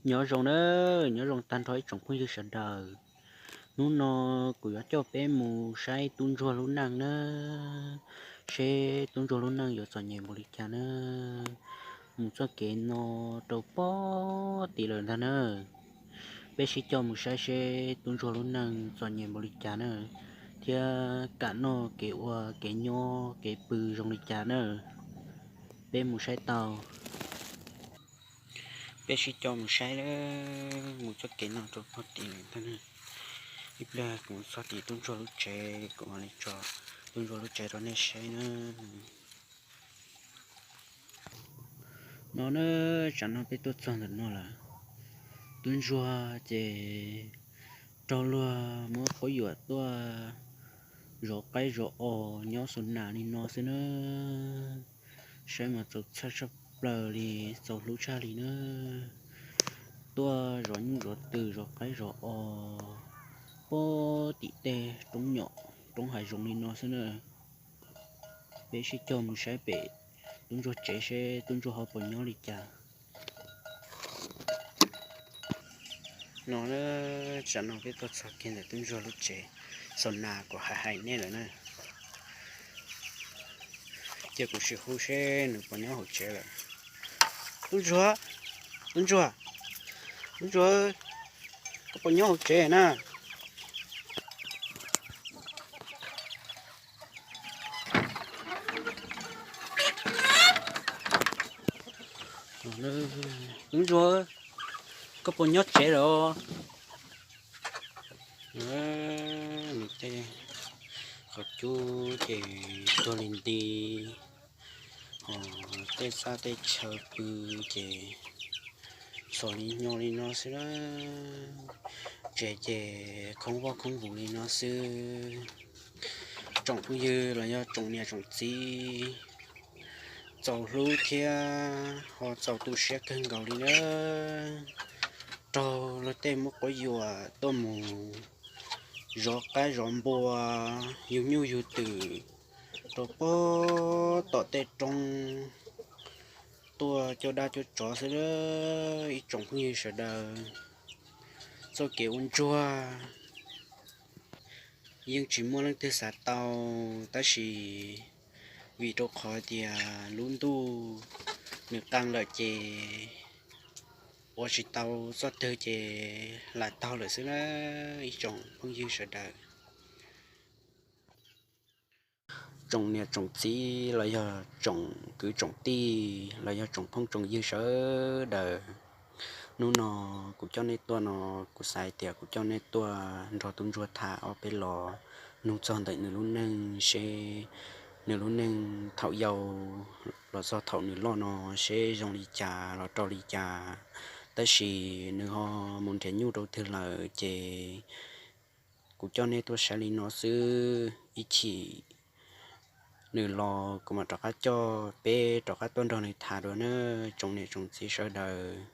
Nyob zoo na, nyob zoo tag nrho ib tsoom phooj ywg sawv daws. Hnub no kuv yuav coj peb mus saib tub ntsuag lub neej na, seb tub ntsuag lub neej yuav txom nyem npaum li cas na. Mus txoj kev no rau pog tid lawm ntag na. Peb sib coj mus saib seb tub ntsuag lub neej txom nyem npaum li cas na, thiab kev noj kev ua kev nyob kev pw zoo li cas na. Peb mus saib tau. Peb sib coj mus saib lawm, mus txoj kev no rau pog tid lawm ntag na. Ib pliag kuv mus txog tim tub ntsuag lub tsev, kuv mam li tso tub ntsuag lub tsev rau nej saib na. No na, tsam no peb tuaj txog ntawm no lawm. Tub ntsuag ces raug luag muab quab yuam tuaj zov qaib zov os nyob xaus nas li no xwb na. Saib mas txaus txhawj tshaj plaws li, txaus hlub tshaj li na. Tuaj zov nyuj zov twm zov qaib zov os pog tim tej roob nyom roob hav zoov li no xwb na. Peb sib coj mus saib pem tub ntsuag tsev seb tub ntsuag ho puas nyob li cas. No na, tsam no peb tuaj txog kiag ntawm tub ntsuag lub tsev, xaus nas kuv hais hais nej lawm na. Cia kuv sim hu seb nws puas nyob hauv tsev lawm. Tub ntsuag, tub ntsuag, tub ntsuag, koj puas nyob hauv tsev na? Tub ntsuag, koj puas nyob tsev lawm? Nws tej qhov cub ces tuag li nti, ho tej txaj tej chaw pw ces txom li nyuag li no xwb na. Tsev ces khoob voj khoob vus li no xwb. Tsoom phooj ywg los yog tsoom niam tsoom txiv, txaus hlub thiab ho txaus tu siab kawg nkaus li na. Raug luag tej muab quab yuam tuaj mus zov qaib zov npua, yug nyuj yug twm rau pog tom tej roob, tuaj cuab dab cuab tsov xwb na. Ib tsoom phooj ywg sawv daws, txoj kev ua ntsuag yeej tsis muaj leej twg xav tau, tab sis vim rau qhov tias lub ntuj nws qee lawm ces ua tsis tau txoj twg ces lam taug lawm xwb na, ib tsoom phooj ywg sawv daws. Tsoom niam tsoom txiv los yog tsoom kwv tsoom tij los yog tsoom phooj tsoom ywg sawv daws, hnub no kuv coj nej tuaj no, kuv xav hais tias kuv coj nej tuaj nrog tub ntsuag tham ob peb lo, nug txog ntawm nws lub neej seb nws lub neej thaum yau los txog thaum nws loj no seb zoo li cas los rau li cas, tab sis nws ho mus nrhiav nyuj rau twg lawm ces kuv coj nej tuaj saib li no xwb, ib chim nws los kuv mam rov qab coj peb rov qab tuaj nrog nws tham dua na, tsoom niam tsoom txiv sawv daws.